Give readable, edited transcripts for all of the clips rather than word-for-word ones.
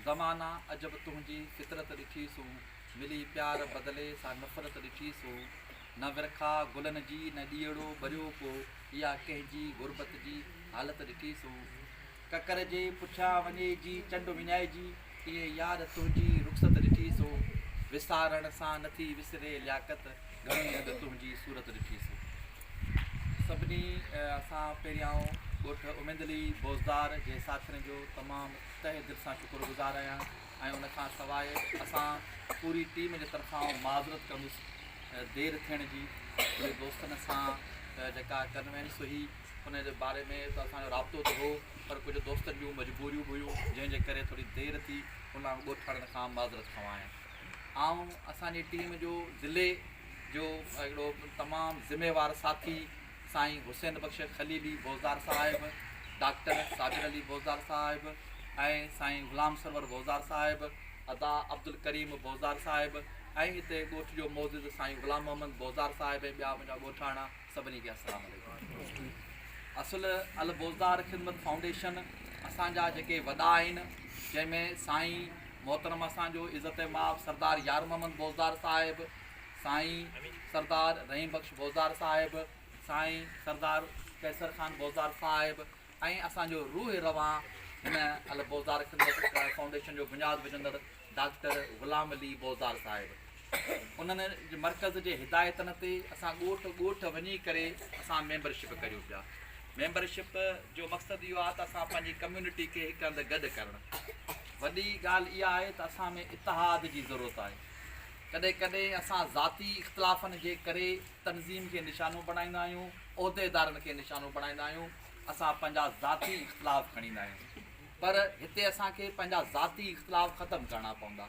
زمانا عجب تنهنجي فطرت ڏٺي سون، ملي پيار بدلي سا نفرت ڏٺي سون. نه ورکا گلن جي نه ڏيئڙو ٻريو ڪو، اها ڪنهن جي غربت جي حالت ڏٺي سون. ڪڪر جي پٺيان وڃي جي چنڊ وڃائجي، تيئن يار تنهنجي رخصت ڏٺي سون. وسارڻ سان نه ٿي وسري لياقت، گهڻي اڳ تنهنجي صورت ڏٺي سون. سڀني اسان پهريائون ڳوٺ اميد علي بوزدار جي ساٿين جو تمام تهه دل سان شڪر گذار آهيان ۽ ان کان سواء اسان پوري ٽيم جي طرفان معذرت ڪندس دير ٿيڻ جي ڪجهه دوستن سان جيڪا ڪنوينس هئي ان جي باري ۾ ته اسان جو رابطو ته هو پر ڪجهه دوستن جون مجبوريون به هيون جنهن جي ڪري ٿوري دير ٿي ان لاء ڳوٺاڻن کان معذرت خواهه آهيان. آئون اسان جي ٽيم جو ضلعي جو هڪڙو تمام ذميوار ساٿي سائين حسين بخش خليلي بوزدار صاحب، ڊاڪٽر صابر علي بوزدار صاحب ۽ سائين غلام سرور بوزدار صاحب، ادا عبدالڪريم بوزدار صاحب ۽ هتي ڳوٺ جو معزز سائين غلام محمد بوزدار صاحب ۽ ٻيا منهنجا ڳوٺاڻا سڀني کي السلام عليڪم. اصل البوزدار خدمت فائونڊيشن اسان جا جيڪي وڏا آهن جنهن ۾ سائين محترم اسان جو عزت مآب سردار يار محمد بوزدار صاحب، سائين سردار رحيم بخش بوزدار صاحب، سائين سردار قيصر خان بوزدار صاحب ۽ اسان جو روح روان هن البوزدار خدمت فائونڊيشن جو بنياد وجهندڙ ڊاڪٽر غلام علي بوزدار صاحب انهن جي مرڪز جي هدايتن تي اسان ڳوٺ ڳوٺ وڃي ڪري اسان ميمبرشپ ڪريون پيا. ميمبرشپ جو مقصد اهو آهي ته اسان پنهنجي ڪميونٽي کي هڪ هنڌ گڏ ڪرڻ. وڏي ڳالهه اها آهي ته اسان ۾ اتحاد جي ضرورت آهي. ڪڏهن ڪڏهن اسان ذاتي اختلافن جي ڪري تنظيم کي نشانو بڻائيندا آهيون، عهديدارن کي نشانو بڻائيندا آهيون، اسان پنهنجا ذاتي اختلاف کڻيندا آهيون. پر هتي اسان کي پنهنجا ذاتي اختلاف ختم ڪرڻا پوندا.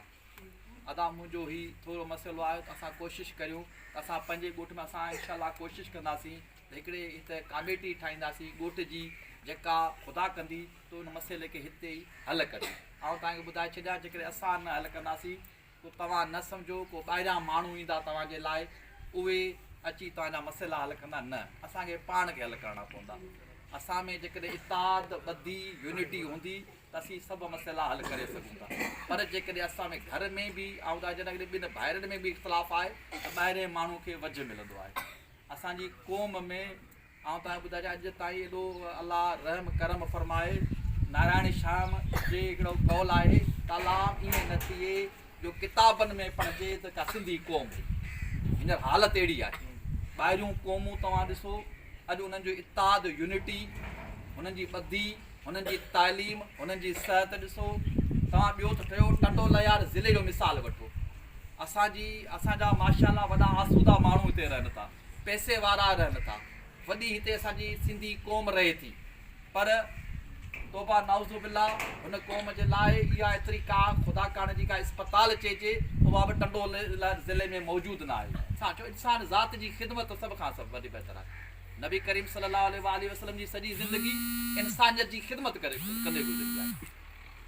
ادا منهنجو هي ٿورو مسئلو آهي ته اسان ڪوشش ڪريون ته اسان پنهنجي ڳوٺ ۾ اسان انشاء الله ڪوشش ڪنداسين ته هڪڙي هت ڪاميٽي ٺاهينداسين ڳوٺ جي جيڪا خدا ڪندي ته ان مسئلي کي هتي ئي حل ڪري. آئون توهان کي ٻڌائي ڇڏيان جيڪڏهن اسان نه حل ڪنداسين ته توهان نه سمجهو ڪو ٻاهريان ماڻهو ايندا توهان جي لاء اهي اچي توهان جا مسئلا حل ڪندا نه اسان کي پاڻ کي حل ڪرڻا پوندا. اسان ۾ جيڪڏهن اتحاد، ٻڌي، يونٽي هوندي ته اسين سڀ مسئلا حل ڪري سگهون ٿا پر جيڪڏهن اسان ۾ گهر ۾ به آئون ته جڏهن ٻن ڀائرن ۾ به اختلاف آهي ته ٻاهرين ماڻهو کي وجهه ملندو آهي. اسان جي قوم ۾ آئون توهان کي ٻڌايان اڄ تائين ايڏو الله رحم ڪرم فرمائي نارائڻ شيام جي هڪڙو قول آهي ته الله ائين نه ٿئي جو ڪتابن ۾ پڙهجي ته ڪا سنڌي قوم هئي هينئر حالت اهڙي آهي ٻاهريون قومون توهان ڏسو اڄ انهن جو اتحاد يونٽي هنن جي ٻڌي هنن جي تعليم هنن جي صحت ڏسو توهان ٻيو ته ٺهيو ٽنڊو لهيار ضلعي جو مثال وٺو اسان جي اسان جا ماشاء الله وڏا آسودا ماڻهو هتي رهن ٿا پئسي وارا رهن ٿا وڏي هتي اسان جي سنڌي قوم رهي ٿي پر توبه نعوذ بالله هن قوم جي لاء اها ايتري ڪا خدا ڪاڻ جي ڪا اسپتال چئجي اها به ٽنڊو ضلعي ۾ موجود نه آهي ڇا ڇو انسان ذات جي خدمت سڀ کان سڀ وڏي بهتر آهي نبي ڪريم صلي الله عليه واٰله وسلم جي سڄي زندگي انسانيت جي خدمت ڪري ڪندي گذري آهي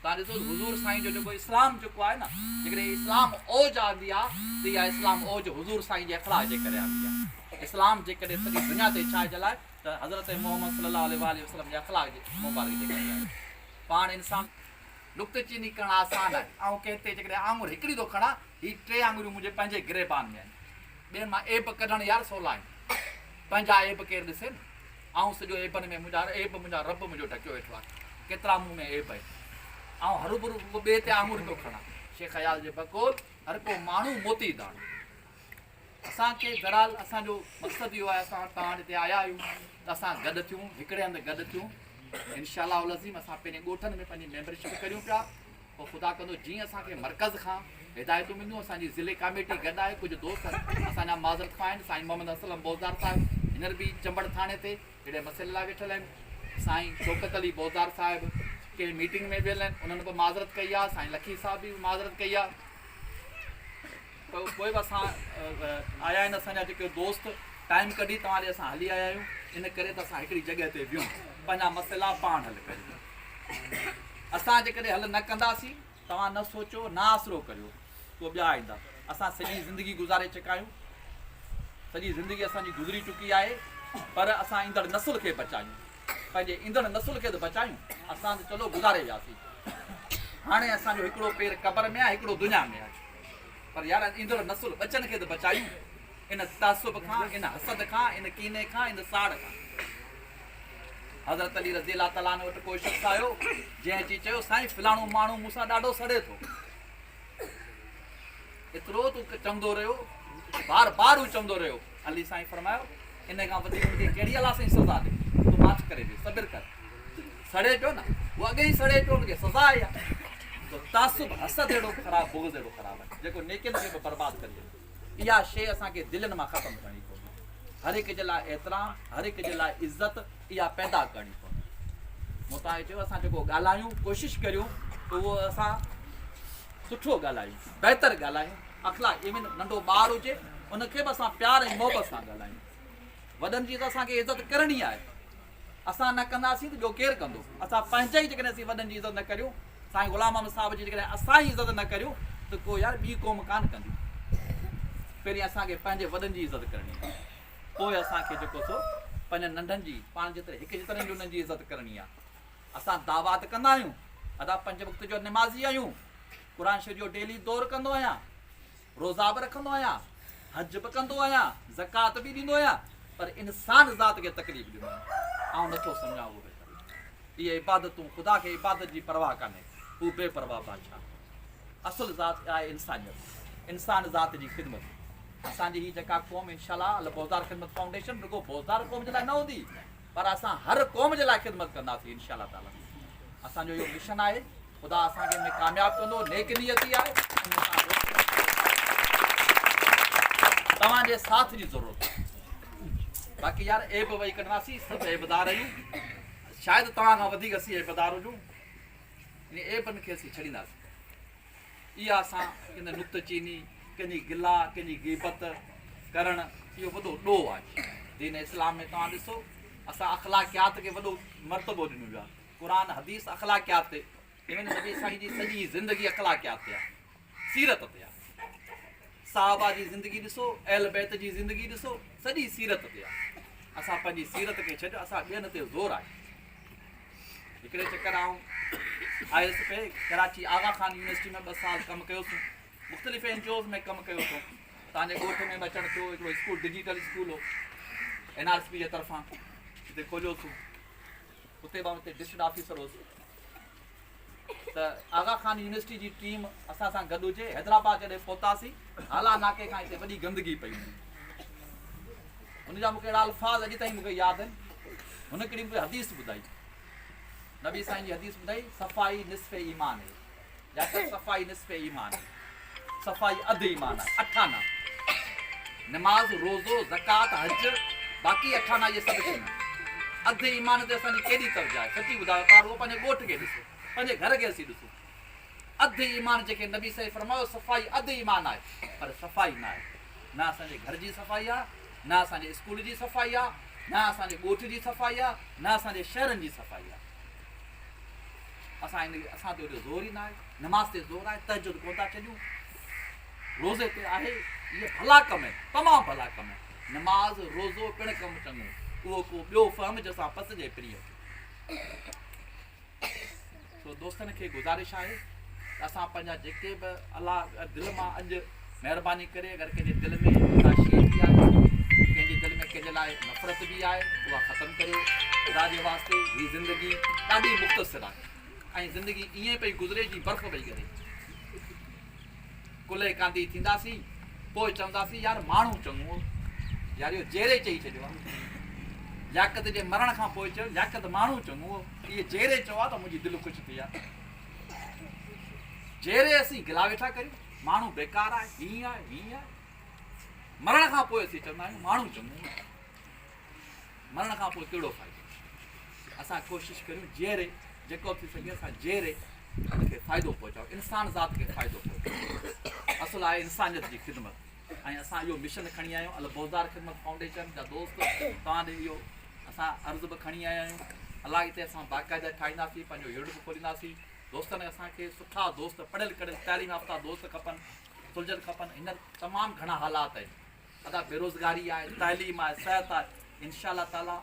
توهان ڏسو ته حضور سائين جو جيڪو اسلام جيڪو آهي نه جيڪڏهن اسلام اوج آندي آ ته اها اسلام اوج حضور سائين جي اخلاق جي ڪري آندي آ. اسلام جيڪڏهن سڄي دنيا تي ڇائجل آهي ته حضرت محمد صلي الله عليه واٰله وسلم جي اخلاق جي مبارڪ جي ڪري آهي. پاڻ انسان. نڪته چيني ڪرڻ آسان آهي. آئون ڪنهن تي جيڪڏهن آڱر هڪڙي ٿو کڻان هي ٽي آڱريون منهنجي پنهنجي گريبان ۾ آهن. ٻين مان عيب ڪڍڻ يار سولا آهن. پنهنجا عيب ڪير ڏسي نه. آئون سڄو عيبن ۾ منهنجا عيب منهنجا رب منهنجو ڍڪيو ويٺو آهي. ڪيترا مون ۾ عيب آهن. آئون هروڀرو ڪو ٻئي تي آڱر پيو کڻان. شيخ اياز جي بقول هر ڪو ماڻهو موتي داڻو. اسان کي بهرحال اسان جو مقصد اهو آهي اسان توهان هتي آيا آهيون ته اسان گڏ ٿيون هڪڙي هنڌ گڏ ٿيون انشاء الله العظيم اسان پنهنجي ڳوٺن ۾ پنهنجي ميمبرشپ ڪريون پيا پوء خدا ڪندو جيئن اسان کي مرڪز کان هدايتون ملنديون اسان جي ضلعي ڪاميٽي گڏ آهي ڪجهه دوست اسان جا معذرت خواهه آهن سائين محمد اسلم بوزدار صاحب هينئر به چمبڙ ٿاڻي تي اهڙي مسئلي لاء ويٺل آهن سائين شوڪت علي بوزدار صاحب ڪنهن ميٽنگ ۾ ويل آهن انهن به معذرت ڪئي آهي سائين لکي صاحب به معذرت ڪئي آهي پوء به اسان آيا آهن اسان جا جيڪي دوست ٽائيم ڪڍي توهان ڏي اسان هلي آيا آهيون ان ڪري ته اسان هڪڙي جڳهه تي ويهون پنهنجا مسئلا پاڻ حل ڪريون اسان جيڪڏهن حل نه ڪنداسين توهان نه سوچو نه آسرو ڪريو ڪو ٻيا ايندا اسان سڄي زندگي گذاري چڪا آهيون سڄي زندگي اسان جي گذري چڪي آهي پر اسان ايندڙ نسل کي بچايون پنهنجي ايندڙ نسل کي ته بچايون اسان ته چلو گذاري وياسين. هاڻي اسان جو هڪڙو پير قبر ۾ آهي هڪڙو دنيا ۾ آهي پر يار ايندڙ نسل ٻچن کي ته بچايون ان تعصب کان، ان حسد کان، ان ڪيني کان، ان ساڙ کان. حضرت علي رضي الله تعالٰي عنه وٽ ڪو شخص آيو جنهن اچي چيو سائين فلاڻو ماڻهو مون سان ڏاڍو سڙي ٿو. ايترو تون چوندو رهيو، بار بار هو چوندو رهيو. علي سائين فرمايو ان کان وڌيڪ ان کي ڪهڙي الله سائين سزا ڏي، تون ماٺ ڪري ويهه، صبر ڪر. سڙي پيو نه، هو اڳي ئي سڙي پيو، ان کي سزا آئي آهي. تو تعصب، حسد اهڙو خراب، بغض اهڙو خراب آهي جيڪو نيڪين کي به برباد ڪري ڇڏي. اها شيء اسان کي دلين مان ختم ڪرڻي پوندي. هر هڪ جي لاء احترام، هر هڪ جي لاء عزت اها پيدا ڪرڻي پوندي. مون توهان کي چيو اسان جيڪو ڳالهايون ڪوشش ڪريون ته اهو اسان سٺو ڳالهايون، بهتر ڳالهايون، اخلاق ايون ننڍو ٻار هجي ان کي به اسان پيار ۽ محبت سان ڳالهايون. وڏن جي ته اسان کي عزت ڪرڻي آهي. اسان نه ڪنداسين ته ٻيو ڪير ڪندو؟ اسان پنهنجا ئي جيڪڏهن اسين وڏن جي عزت نه ڪريون، سائين غلام محمد صاحب جي جيڪڏهن اسان ئي عزت نه ڪريون ته ڪو يار ٻي قوم ڪانه ڪندي. پهرين اسان کي پنهنجي وڏن جي عزت ڪرڻي آهي، پوء اسان کي جيڪو سو پنهنجن ننڍن جي، پاڻ جيتري هڪ جيترن جي انهن جي عزت ڪرڻي آهي. اسان دعويٰ ته ڪندا آهيون، ادا پنج وقت جو نمازي آهيون، قرآن شريف جو ڊيلي دور ڪندو آهيان، روزا به رکندو آهيان، حج به ڪندو آهيان، زڪوات به ڏيندو آهيان، پر انسان ذات کي تڪليف ڏيندو آهيان. آئون نٿو سمجهان اهو بهتر آهي. اهي عبادتون خدا کي عبادت جي پرواهه ڪانهي، هو بي پرواهه بادشاهه آهي. اصل ذات آهي انسانيت، انسان ذات جي خدمت. اسان جي هي جيڪا قوم انشاء الله البوزدار خدمت فائونڊيشن رڳو بوزدار قوم جي لاء نه هوندي پر اسان هر قوم جي لاء خدمت ڪنداسين انشاء الله تعالي. اسان جو اهو مشن آهي. خدا اسان کي ان ۾ ڪامياب ڪندو، نيڪ نيتي آهي، ان ۾ توهان جي ساٿ جي ضرورت آهي. باقي يار عيب وئي ڪڍنداسين، سڀ عيبدار آهيون، شايد توهان کان وڌيڪ اسين عيبدار هجون، ان عيبن کي اسين ڇڏينداسين. اها اسان ڪنهن نڪته چيني، ڪنهن جي گلا، ڪنهن جي غيبت ڪرڻ اهو وڏو ڏوهه آهي. دين اسلام ۾ توهان ڏسو اسان اخلاقيات کي وڏو مرتبو ڏنو ويو آهي. قرآن حديث اخلاقيات تي ايون نبي سائين جي سڄي زندگي اخلاقيات تي آهي سيرت تي آهي صحابه جي زندگي ڏسو اهل بيت جي زندگي ڏسو سڄي سيرت تي آهي اسان پنهنجي سيرت کي ڇڏ اسان ٻين تي زور آهي هڪڙي چڪر آئون آيس پي ڪراچي آغا خان يونيورسٽي ۾ 2 سال ڪم ڪيوسون مختلف اين جي اوز ۾ ڪم ڪيوسون تان جي ڳوٺ ۾ به اچڻ ٿيو هڪڙو اسڪول ڊجيٽل اسڪول هو اين آر سي پي جي طرفان هتي کوليوسون اتي به آئون اتي ڊسٽرڪٽ آفيسر هوس ته آغا خان يونيورسٽي جي ٽيم اسان سان گڏ هجي. حيدرآباد جڏهن پهتاسين، هالا ناڪي کان هتي وڏي گندگي پئي هوندي. هن جا مون کي اهڙا الفاظ اڄ تائين مون کي ياد آهن. هن هڪڙي مون کي حديث ٻڌائي، نبي سائين جي حديث ٻڌائي، صفائي نصف ايمان هي. يا ته صفائي نصف ايمان آهي، صفائي اڌ ايمان آهي، اٺ آنا نماز، روزو، زڪوات، حج، باقي اٺ آنا اهي سڀ شيون اڌ ايمان تي اسان جي ڪيڏي توجه آهي؟ سچي ٻڌايو توهان رڳو پنهنجي ڳوٺ کي ڏسو، پنهنجي گهر کي اسين ڏسون، اڌ ايمان جيڪي نبي سائين فرمايو صفائي اڌ ايمان آهي، پر صفائي نه آهي، نه اسان جي گهر جي صفائي آهي، نه اسان جي اسڪول جي صفائي آهي، نه اسان جي ڳوٺ جي صفائي آهي، نه اسان جي شهرن جي صفائي آهي. اسان ان اسان تي زور ئي نه آهي، نماز تي زور آهي، تهجد ڪونه ٿا ڇڏيون، روزي تي آهي، اهي ڀلا ڪم آهن، تمام ڀلا ڪم آهن، نماز روزو پڻ ڪم چڱو، اهو ڪو ٻيو فهم جنهن سان پسجي پرينء کي. سو دوستن کي گذارش آهي ته اسان پنهنجا جيڪي به الله دل مان اڄ مهرباني ڪري اگر ڪنهن جي دل ۾ ڪا شيء به آهي، ڪنهن جي دل ۾ ڪنهن جي لاء نفرت به آهي، اها ختم ڪريو خدا جي واسطي. هي زندگي ڏاڍي مختصر آهي ۽ زندگي ائين پئي گذري جيئن برف پئي ڳري. ڪلهي ڪانڌي ٿينداسين پوء چونداسين يار ماڻهو چڱو هو، يار اهو جيري چئي ڇڏيو آهي. لياقت جي مرڻ کان پوء چيو لياقت ماڻهو چڱو هو، اهي جيري چئو ها ته منهنجي دل خوش ٿئي ها. جيري اسين گلا ويٺا ڪريون. ماڻهو بيڪار آهي، هيئن آهي، هيئن آهي. مرڻ کان پوء اسين چوندا آهيون ماڻهو چڱو آهي. مرڻ کان پوء ڪهڙو فائدو؟ اسان ڪوشش ڪريون جيئري جيڪو به ٿي سگهي اسان جيئري ان کي فائدو پهچايون، انسان ذات کي فائدو پهچايون. اصل آهي انسانيت جي خدمت ۽ اسان اهو مشن کڻي آيا آهيون. البوزدار خدمت فائونڊيشن جا دوست توهان ڏي اهو اسان عرض به کڻي آيا آهيون. الله هتي اسان باقاعده ٺاهينداسين، پنهنجو يونٽ به کولينداسين. دوستن اسان کي سٺا دوست پڙهيل ڪڙهيل تعليم يافته دوست کپن، سلجهيل کپن. هينئر تمام گهڻا حالات آهن ادا، بيروزگاري آهي، تعليم آهي، صحت آهي. انشاء الله تعالي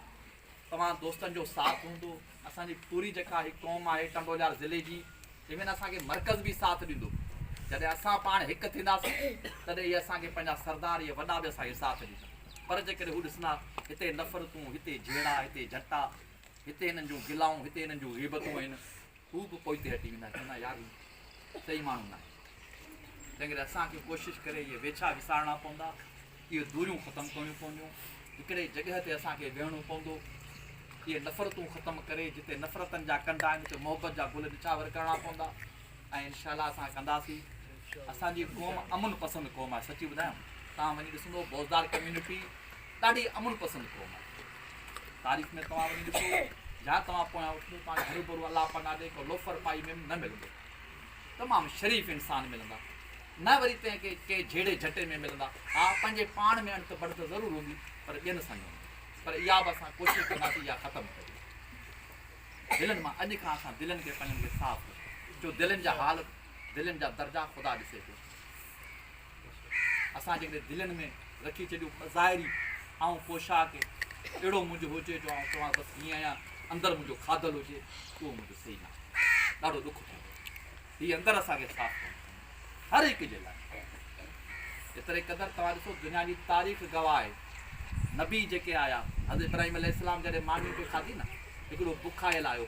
توهان دوستن جو ساٿ هوندو. اسان جي پوري جيڪا هي قوم آهي ٽنڊوالهيار ضلعي جي، ايون اسان کي مرڪز به ساٿ ڏيندو. جڏهن اسان پاڻ هڪ ٿينداسين تڏهن اهي اسان کي پنهنجا سردار اهي وڏا به اسان کي ساٿ ڏيندا. پر جيڪڏهن هو ڏسندا هتي نفرتون، هتي جهيڙا، هتي جهٽا، هتي هنن جون گلائون، هتي هنن جون غيبتون آهن، هو به پوئتي هٽي ويندا، چوندا يار هي صحيح ماڻهو ناهي. تنهن ڪري اسان کي ڪوشش ڪري اهي ويڇا وسارڻا پوندا، اهي دوريون ختم ڪرڻيون پونديون، هڪڙي جڳهه تي اسان کي ويهڻو پوندو، اهي نفرتون ختم ڪري جتي نفرتن جا ڪنڊا آهن اتي محبت جا گل نڇاور ڪرڻا پوندا ۽ انشاء الله اسان ڪنداسين. اسان جي قوم امن پسند قوم آهي، سچي ٻڌايان توهان وڃي ڏسندو بوزدار ڪميونٽي ڏاڍي امن پسند قوم آهي. تاريخ ۾ توهان وڃي ڏسو يا توهان پويان اٿندو توهان کي هروڀرو الله پناهه ڏي ڪو لوفر پائي ۾ نه ملندو. تمام شريف انسان ملندا نه وري تنهن کي ڪنهن جهيڙي جهٽي ۾ ملندا. ها پنهنجي پاڻ ۾ اڻت بڻت ضرور هوندي پر ٻين سان نه هوندي. پر اها به اسان ڪوشش ڪنداسين اها ختم ڪجي دلن مان. اڄ کان اسان دلن کي پنهنجن کي صاف ڪجي جو دلن جا حال دلن جا درجا خدا ڏسي پيو. اسان جيڪڏهن دلين ۾ رکي ڇڏيون ظاهري آئون پوشاڪ اهڙو منهنجو هجي جو آئون چوان بس هيئن آهيان اندر منهنجو کاڌل هجي اهو منهنجو صحيح نه آهي ڏاڍو ڏک ٿيندو هي اندر اسان کي صاف ڪرڻو پوندو هر هڪ جي لاء ايتري قدر توهان ڏسو دنيا جي تاريخ گواهه آهي نبي جيڪي آيا حضرت ابراهيم عليه السلام جڏهن ماني پئي کاڌي نه هڪڙو بکايل آيو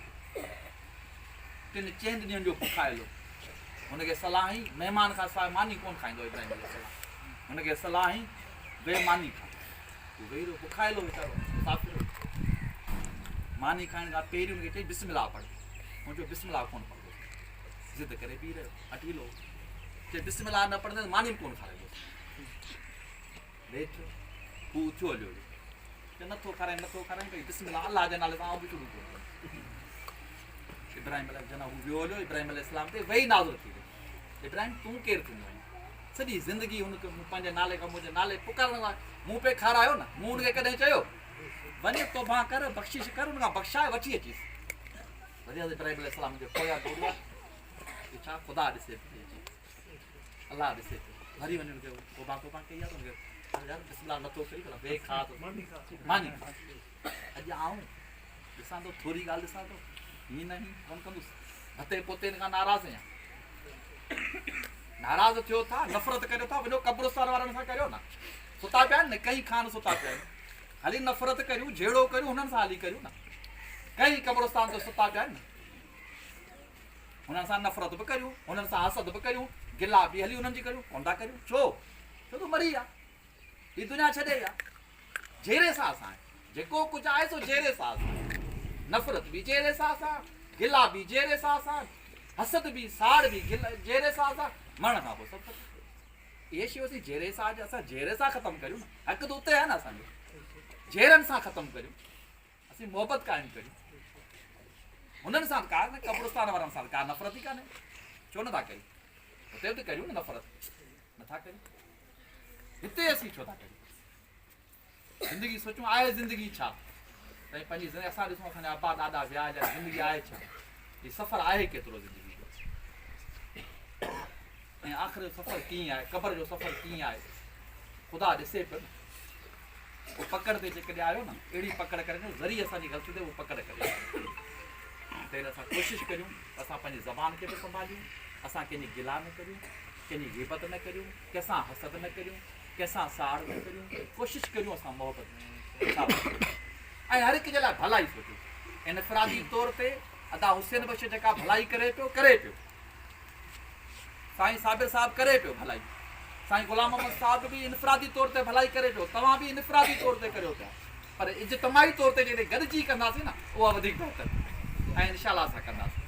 ٽن چئن ڏينهن جو بکايل هو. هن کي صلاح هئي، مهمان کان سواء ماني ڪونه کائيندو هو ابراهيم عليه السلام. هن کي صلاح هئي، ويهه ماني کاء. هو ويهي رهيو، بکايل هو ويچارو، مسافر هو. ماني کائڻ کان پهرين هن کي چئي بسم الله پڙهه. هن چيو بسم الله ڪونه پڙهندس. ضد ڪري بيهي رهيو، اٽيلو هو. چئي بسم الله نه پڙهندس ماني به ڪونه کارائيندس. نيٺ هو اٿيو هليو ويو. چي نٿو کارائين نٿو کارائين ڀئي بسم الله الله جي نالي سان آئون به شروع ڪيو. ابراهيم عليه جنا هو ويو هليو ابراهيم عليه السلام تي وحي نازل ٿي وئي. ابراهيم تون ڪير ٿيندو آهين؟ سڄي زندگي هن کي مون پنهنجي نالي کان منهنجي نالي پڪارڻ لاء مون پئي کارايو نه مون هن کي ڪڏهن چيو وڃ توبه ڪر بخشش ڪر ان کان بخشائي وٺي اچيس. وري حضرت ابراهيم عليه السلام جي پويان ڊوڙيو ڇا خدا ڏسي پئي اچي. الله ڏسي ٿو. وري وڃي ان کي توبه توبه ڪئي آ ته ان کي يار بسم الله نٿو ڪري ڀلا ويهه کاء ته ماني کاء. اڄ آئون ڏسان ٿو ٿوري ڳالهه ڏسان ٿو هي نه هي ڪونه ڪندس ڀتي پوتي هن کان ناراض آهيان. ناراض ٿيو ٿا نفرت ڪريو ٿا وڃو قبرستان وارن سان ڪريو نه ستا پيا آهن نه ڪئين خان ستا پيا آهن هلي نفرت ڪريون جهيڙو ڪريون هنن سان هلي ڪريون نه ڪئين قبرستان تي ستا پيا آهن نه هنن سان نفرت به ڪريون، هنن سان حسد به ڪريون، گلا به هلي هنن جي ڪريون، ڪونه ٿا ڪريون، ڇو؟ ڇو ته مري ويا، هي دنيا ڇڏي ويا. جيري ساهه سان آهي، جيڪو ڪجهه آهي سو جيري ساهه سان آهي. نفرت به جيري ساهه سان، گلا به جيري ساهه سان، حسد به، ساڙ به جيري ساهه سان، مرڻ کان پوء سڀ ختم. اهي شيون اسين جيري ساهه اسان جيري سان ختم ڪريون نه، حق ته اتي آهي نه اسان جو، جيرن سان ختم ڪريون. اسين محبت قائم ڪريون هنن سان ڪا نه قبرستان وارن سان ڪا نفرت ئي ڪانهي ڇو نٿا ڪريون هتي به ڪريون نه نفرت نٿا ڪريون هتي اسين ڇو ٿا ڪريون زندگي سوچون آهي زندگي ڇا تائين پنهنجي زندگي اسان ڏسون اسان جا ابا ڏاڏا ويا جا زندگي آهي ڇا هي سفر آهي ڪيترو زندگي جو ۽ آخر جو سفر ڪيئن آهي قبر جو سفر ڪيئن آهي خدا ڏسي پيو نه پوء پڪڙ تي جيڪڏهن آيو نه اهڙي پڪڙ ڪري جو ذري اسان جي غلطي تي اهو پڪڙ ڪري تنهن اسان ڪوشش ڪريون ته اسان پنهنجي زبان کي به سنڀاليون اسان ڪنهن جي گلا نه ڪريون ڪنهن جي غيبت نه ڪريون ڪنهن سان حسد نه ڪريون ڪنهن سان ساڙ نه ڪريون ڪوشش ڪريون اسان محبت ۽ هر هڪ جي لاء ڀلائي سوچون انفرادي طور تي ادا حسين بخش جيڪا ڀلائي ڪري پيو ڪري پيو سائين صابر صاحب ڪري پيو ڀلائي، سائين غلام محمد صاحب به انفرادي طور تي ڀلائي ڪري پيو، توهان به انفرادي طور تي ڪريو پيا پر اجتماعي طور تي جيڪڏهن گڏجي ڪنداسين نه اها وڌيڪ بهتر ۽ انشاء الله اسان ڪنداسين.